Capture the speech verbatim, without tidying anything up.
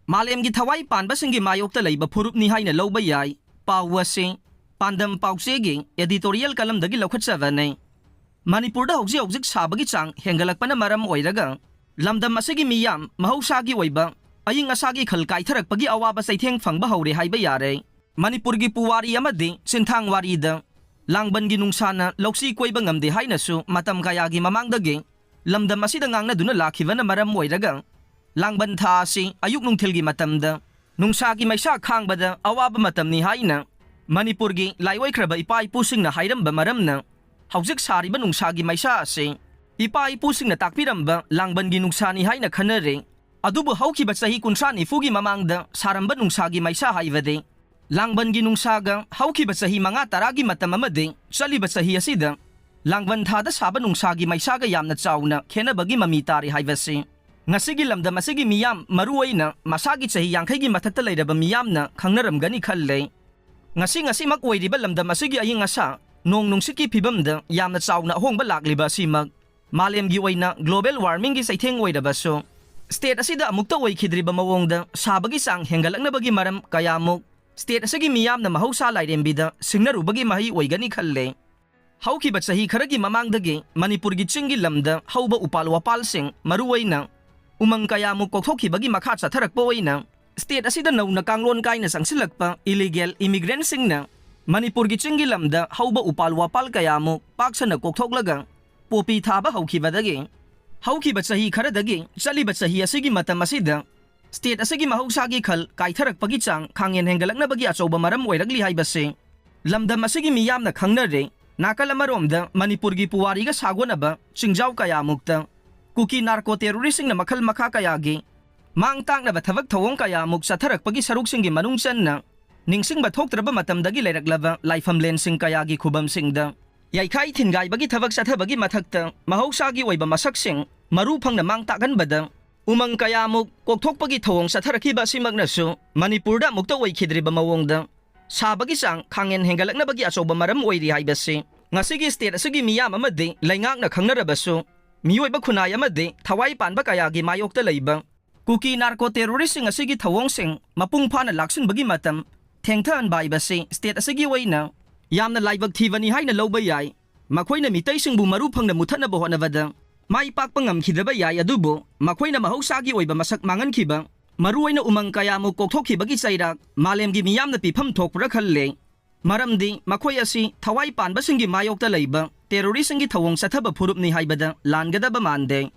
ꯃꯥꯂꯦꯝꯒꯤ ꯊꯋꯥꯏ ꯄꯥꯟꯕꯁꯤꯡꯒꯤ ꯃꯥꯌꯣꯛꯇ ꯂꯩꯕ ꯐꯨꯔꯨꯞꯅꯤ ꯍꯥꯏꯅ ꯂꯧꯕ ꯌꯥꯏ꯫ ꯄꯥꯎ ꯑꯁꯤ ꯄꯥꯟꯗꯝ ꯄꯥꯎꯆꯦꯒꯤ editorial columnꯗꯒꯤ ꯂꯧꯈꯠꯆꯕꯅꯤ꯫ ꯃꯅꯤꯄꯨꯔꯗ ꯍꯧꯖꯤꯛ ꯍꯧꯖꯤꯛ ꯁꯥꯕꯒꯤ ꯆꯥꯡ ꯍꯦꯟꯒꯠꯂꯛꯄꯅ ꯃꯔꯝ ꯑꯣꯏꯔꯒ ꯂꯝꯗꯝ ꯑꯁꯤꯒꯤ ꯃꯤꯌꯥꯝ ꯃꯍꯧꯁꯥꯒꯤ ꯑꯣꯏꯕ ꯑꯏꯪ ꯑꯁꯥꯒꯤ ꯈꯜ ꯀꯥꯏꯊꯔꯛꯄꯒꯤ ꯑꯋꯥꯕ ꯆꯩꯊꯦꯡ ꯐꯪꯕ ꯍꯧꯔꯦ ꯍꯥꯏꯕ ꯌꯥꯔꯦ꯫ ꯃꯅꯤꯄꯨꯔꯒꯤ ꯄꯨꯋꯥꯔꯤ ꯑꯃꯗꯤ ꯆꯤꯟꯊꯥꯡ ꯋꯥꯔꯤꯗ ꯂꯥꯡꯕꯟꯒꯤ ꯅꯨꯡꯁꯥꯅ ꯂꯧꯁꯤ ꯀꯣꯏꯕ ꯉꯝꯗꯦ ꯍꯥꯏꯅꯁꯨ ꯃꯇꯝ ꯀꯌꯥꯒꯤ ꯃꯃꯥꯡꯗꯒꯤ ꯂꯝꯗꯝ ꯑꯁꯤꯗ ꯉꯥꯡꯅꯗꯨꯅ ꯂꯥꯛꯈꯤꯕꯅ ꯃꯔꯝ ꯑꯣꯏꯔꯒ ꯂꯥꯡꯕꯟ ꯊꯥ ꯑꯁꯤ ꯑꯌꯨꯛ ꯅꯨꯡꯊꯤꯜꯒꯤ ꯃꯇꯝꯗ ꯅꯨꯡꯁꯥꯒꯤ ꯃꯩꯁꯥ ꯈꯥꯡꯕꯗ ꯑꯋꯥꯕ ꯃꯇꯝꯅꯤ ꯍꯥꯏꯅ ꯃꯅꯤꯄꯨꯔꯒꯤ ꯂꯥꯏꯑꯣꯏꯈ꯭ꯔꯕ ꯏꯄꯥ ꯏꯄꯨꯁꯤꯡꯅ ꯍꯥꯏꯔꯝꯕ ꯃꯔꯝꯅ ꯍꯧꯖꯤꯛ ꯁꯥꯔꯤꯕ ꯅꯨꯡꯁꯥꯒꯤ ꯃꯩꯁꯥ ꯑꯁꯤ ꯏꯄꯥ ꯏꯄꯨꯁꯤꯡꯅ ꯇꯥꯛꯄꯤꯔꯝꯕ ꯂꯥꯡꯕꯟꯒꯤ ꯅꯨꯡꯁꯥꯅꯤ ꯍꯥꯏꯅ ꯈꯟꯅꯔꯦ꯫ ꯑꯗꯨꯕꯨ ꯍꯧꯈꯤꯕ ꯆꯍꯤ ꯀꯨꯟꯊ꯭ꯔꯥ ꯅꯤꯐꯨꯒꯤ ꯃꯃꯥꯡꯗ ꯁꯥꯔꯝꯕ ꯅꯨꯡꯁꯥꯒꯤ ꯃꯩꯁꯥ ꯍꯥꯏꯕꯗꯤ ꯂꯥꯡꯕꯟꯒꯤ ꯅꯨꯡꯁꯥꯒ ꯍꯧꯈꯤꯕ ꯆꯍꯤ ꯃꯉꯥ ꯇꯔꯥꯒꯤ ꯃꯇꯝ ꯑꯃꯗꯤ ꯆꯠꯂꯤꯕ ꯆꯍꯤ ꯑꯁꯤꯗ ꯂꯥꯡꯕꯟ ꯊꯥꯗ ꯁꯥꯕ ꯅꯨꯡꯁꯥꯒꯤ ꯃꯩꯁꯥꯒ ꯌꯥꯝꯅ ꯆꯥꯎꯅ ꯈꯦꯠꯅꯕꯒꯤ ꯃꯃꯤ ꯇꯥꯔꯤ ꯍꯥꯏꯕꯁꯤ ꯉꯁꯤꯒꯤ ꯂꯝꯗꯝ ꯑꯁꯤꯒꯤ ꯃꯤꯌꯥꯝ, ꯃꯔꯨꯑꯣꯏꯅ ꯃꯁꯥꯒꯤ ꯆꯍꯤ ꯌꯥꯡꯈꯩꯒꯤ ꯃꯊꯛꯇ ꯂꯩꯔꯕ ꯃꯤꯌꯥꯝꯅ ꯈꯪꯅꯔꯝꯒꯅꯤ ꯈꯜꯂꯦ꯫ ꯉꯁꯤ ꯉꯁꯤꯃꯛ ꯑꯣꯏꯔꯤꯕ ꯂꯝꯗꯝ ꯑꯁꯤꯒꯤ ꯑꯏꯪ ꯑꯁꯥ, ꯅꯣꯡ ꯅꯨꯡꯁꯤꯠꯀꯤ ꯐꯤꯕꯝꯗ ꯌꯥꯝꯅ ꯆꯥꯎꯅ ꯑꯍꯣꯡꯕ ꯂꯥꯛꯂꯤꯕ ꯑꯁꯤꯃꯛ ꯃꯥꯂꯦꯝꯒꯤ ꯑꯣꯏꯅ global warmingꯒꯤ ꯆꯩꯊꯦꯡ ꯑꯣꯏꯔꯕꯁꯨ, state ꯑꯁꯤꯗ ꯑꯃꯨꯛꯇ ꯑꯣꯏꯈꯤꯗ꯭ꯔꯤꯕ ꯃꯑꯣꯡꯗ ꯁꯥꯕꯒꯤ ꯆꯥꯡ ꯍꯦꯟꯒꯠꯂꯛꯅꯕꯒꯤ ꯃꯔꯝ ꯀꯌꯥꯃꯨꯛ state ꯑꯁꯤꯒꯤ ꯃꯤꯌꯥꯝꯅ ꯃꯍꯧꯁꯥ ꯂꯥꯏꯔꯦꯝꯕꯤꯗ ꯁꯤꯡꯅꯔꯨꯕꯒꯤ ꯃꯍꯩ ꯑꯣꯏꯒꯅꯤ ꯈꯜꯂꯦ꯫ ꯍꯧꯈꯤꯕ ꯆꯍꯤ ꯈꯔꯒꯤ ꯃꯃꯥꯡꯗꯒꯤ ꯃꯅꯤꯄꯨꯔꯒꯤ ꯆꯤꯡꯒꯤ ꯂꯝꯗ ꯍꯧꯕ ꯎꯄꯥꯜ ꯋꯥꯄꯥꯜꯁꯤꯡ, ꯃꯔꯨꯑꯣꯏꯅ ꯎꯃꯪ ꯀꯌꯥꯃꯨꯛ ꯀꯣꯛꯊꯣꯛꯈꯤꯕꯒꯤ ꯃꯈꯥ ꯆꯠꯊꯔꯛꯄ ꯑꯣꯏꯅ state ꯑꯁꯤꯗ ꯅꯧꯅ ꯀꯥꯡꯂꯣꯟ ꯀꯥꯏꯅ ꯆꯪꯁꯤꯜꯂꯛꯄ illegal immigrantꯁꯤꯡꯅ ꯃꯅꯤꯄꯨꯔꯒꯤ ꯆꯤꯡꯒꯤ ꯂꯝꯗ ꯍꯧꯕ ꯎꯄꯥꯜ ꯋꯥꯄꯥꯜ ꯀꯌꯥꯃꯨꯛ ꯄꯥꯛ ꯁꯟꯅ ꯀꯣꯛꯊꯣꯛꯂꯒ ꯄꯣꯄꯤ ꯊꯥꯕ ꯍꯧꯈꯤꯕꯗꯒꯤ ꯍꯧꯈꯤꯕ ꯆꯍꯤ ꯈꯔꯗꯒꯤ ꯆꯠꯂꯤꯕ ꯆꯍꯤ ꯑꯁꯤꯒꯤ ꯃꯇꯝ ꯑꯁꯤꯗ state ꯑꯁꯤꯒꯤ ꯃꯍꯧꯁꯥꯒꯤ ꯈꯜ ꯀꯥꯏꯊꯔꯛꯄꯒꯤ ꯆꯥꯡ ꯈꯥꯡꯍꯦꯟ ꯍꯦꯟꯒꯠꯂꯛꯅꯕꯒꯤ ꯑꯆꯧꯕ ꯃꯔꯝ ꯑꯣꯏꯔꯛꯂꯤ ꯍꯥꯏꯕꯁꯤ ꯂꯝꯗꯝ ꯑꯁꯤꯒꯤ ꯃꯤꯌꯥꯝꯅ ꯈꯪꯅꯔꯦ꯫ ꯅꯥꯀꯜ ꯑꯃꯔꯣꯝꯗ ꯃꯅꯤꯄꯨꯔꯒꯤ ꯄꯨꯋꯥꯔꯤꯒ ꯁꯥꯒꯣꯟꯅꯕ ꯆꯤꯡꯖꯥꯎ ꯀꯌꯥꯃꯨꯛꯇ ꯀꯨꯀꯤ narco terroristꯁꯤꯡꯅ ꯃꯈꯜ ꯃꯈꯥ ꯀꯌꯥꯒꯤ ꯃꯥꯡ ꯇꯥꯛꯅꯕ ꯊꯕꯛ ꯊꯧꯑꯣꯡ ꯀꯌꯥꯃꯨꯛ ꯆꯠꯊꯔꯛꯄꯒꯤ ꯁꯔꯨꯛꯁꯤꯡꯒꯤ ꯃꯅꯨꯡ ꯆꯟꯅ ꯅꯤꯡꯁꯤꯡꯕ ꯊꯣꯛꯇ꯭ꯔꯕ ꯃꯇꯝꯗꯒꯤ ꯂꯩꯔꯛꯂꯕ ꯂꯥꯏꯐꯝꯂꯦꯟꯁꯤꯡ ꯀꯌꯥꯒꯤ ꯈꯨꯕꯝꯁꯤꯡꯗ ꯌꯩꯈꯥꯏ ꯊꯤꯟꯒꯥꯏꯕꯒꯤ ꯊꯕꯛ ꯆꯠꯊꯕꯒꯤ ꯃꯊꯛꯇ ꯃꯍꯧꯁꯥꯒꯤ ꯑꯣꯏꯕ ꯃꯁꯛꯁꯤꯡ ꯃꯔꯨ ꯐꯪꯅ ꯃꯥꯡ ꯇꯥꯛꯍꯟꯕꯗ ꯎꯃꯪ ꯀꯌꯥꯃꯨꯛ ꯀꯣꯛꯊꯣꯛꯄꯒꯤ ꯊꯧꯑꯣꯡ ꯆꯠꯊꯔꯛꯈꯤꯕ ꯑꯁꯤꯃꯛꯅꯁꯨ ꯃꯅꯤꯄꯨꯔꯗ ꯑꯃꯨꯛꯇ ꯑꯣꯏꯈꯤꯗ꯭ꯔꯤꯕ ꯃꯑꯣꯡꯗ ꯁꯥꯕꯒꯤ ꯆꯥꯡ ꯈꯥꯡꯍꯦꯟ ꯍꯦꯟꯒꯠꯂꯛꯅꯕꯒꯤ ꯑꯆꯧꯕ ꯃꯔꯝ ꯑꯣꯏꯔꯤ ꯍꯥꯏꯕꯁꯤ ꯉꯁꯤꯒꯤ state ꯑꯁꯤꯒꯤ ꯃꯤꯌꯥꯝ ꯑꯃꯗꯤ ꯂꯩꯉꯥꯛꯅ ꯈꯪꯅꯔꯕꯁꯨ, ꯃꯤꯑꯣꯏꯕ ꯈꯨꯟꯅꯥꯏ ꯑꯃꯗꯤ ꯊꯋꯥꯏ ꯄꯥꯟꯕ ꯀꯌꯥꯒꯤ ꯃꯥꯌꯣꯛꯇ ꯂꯩꯕ ꯀꯨꯀꯤ ꯅꯥꯔꯀꯣ ꯇꯦꯔꯣꯔꯤꯁꯁꯤꯡ ꯑꯁꯤꯒꯤ ꯊꯧꯑꯣꯡꯁꯤꯡ ꯃꯄꯨꯡ ꯐꯥꯅ ꯂꯥꯛꯁꯤꯟꯕꯒꯤ ꯃꯇꯝ ꯊꯦꯡꯊꯍꯟꯕ ꯍꯥꯏꯕꯁꯤ ꯁ꯭ꯇꯦꯠ ꯑꯁꯤꯒꯤ ꯑꯣꯏꯅ ꯌꯥꯝꯅ ꯂꯥꯏꯕꯛ ꯊꯤꯕꯅꯤ ꯍꯥꯏꯅ ꯂꯧꯕ ꯌꯥꯏ꯫ ꯃꯈꯣꯏꯅ ꯃꯤꯇꯩꯁꯤꯡꯕꯨ ꯃꯔꯨ ꯐꯪꯅ ꯃꯨꯊꯠꯅꯕ ꯍꯣꯠꯅꯕꯗ ꯃꯥꯏ ꯄꯥꯛꯄ ꯉꯝꯈꯤꯗꯕ ꯌꯥꯏ, ꯑꯗꯨꯕꯨ ꯃꯈꯣꯏꯅ ꯃꯍꯧꯁꯥꯒꯤ ꯑꯣꯏꯕ ꯃꯁꯛ ꯃꯥꯡꯍꯟꯈꯤꯕ, ꯃꯔꯨꯑꯣꯏꯅ ꯎꯃꯪ ꯀꯌꯥꯃꯨꯛ ꯀꯣꯛꯊꯣꯛꯈꯤꯕꯒꯤ ꯆꯩꯔꯥꯛ ꯃꯥꯂꯦꯝꯒꯤ ꯃꯤꯌꯥꯝꯅ ꯄꯤꯐꯝ ꯊꯣꯛꯄ꯭ꯔꯥ ꯈꯜꯂꯦ꯫ ꯃꯔꯝꯗꯤ ꯃꯈꯣꯏ ꯑꯁꯤ ꯊꯋꯥꯏ ꯄꯥꯟꯕꯁꯤꯡꯒꯤ ꯃꯥꯌꯣꯛꯇ ꯂꯩꯕ ꯇꯦꯔꯣꯔꯤꯁꯁꯤꯡꯒꯤ ꯊꯧꯑꯣꯡ ꯆꯠꯊꯕ ꯐꯨꯔꯨꯞꯅꯤ ꯍꯥꯏꯕꯗ ꯂꯥꯟꯒꯗꯕ ꯃꯥꯟꯗꯦ꯫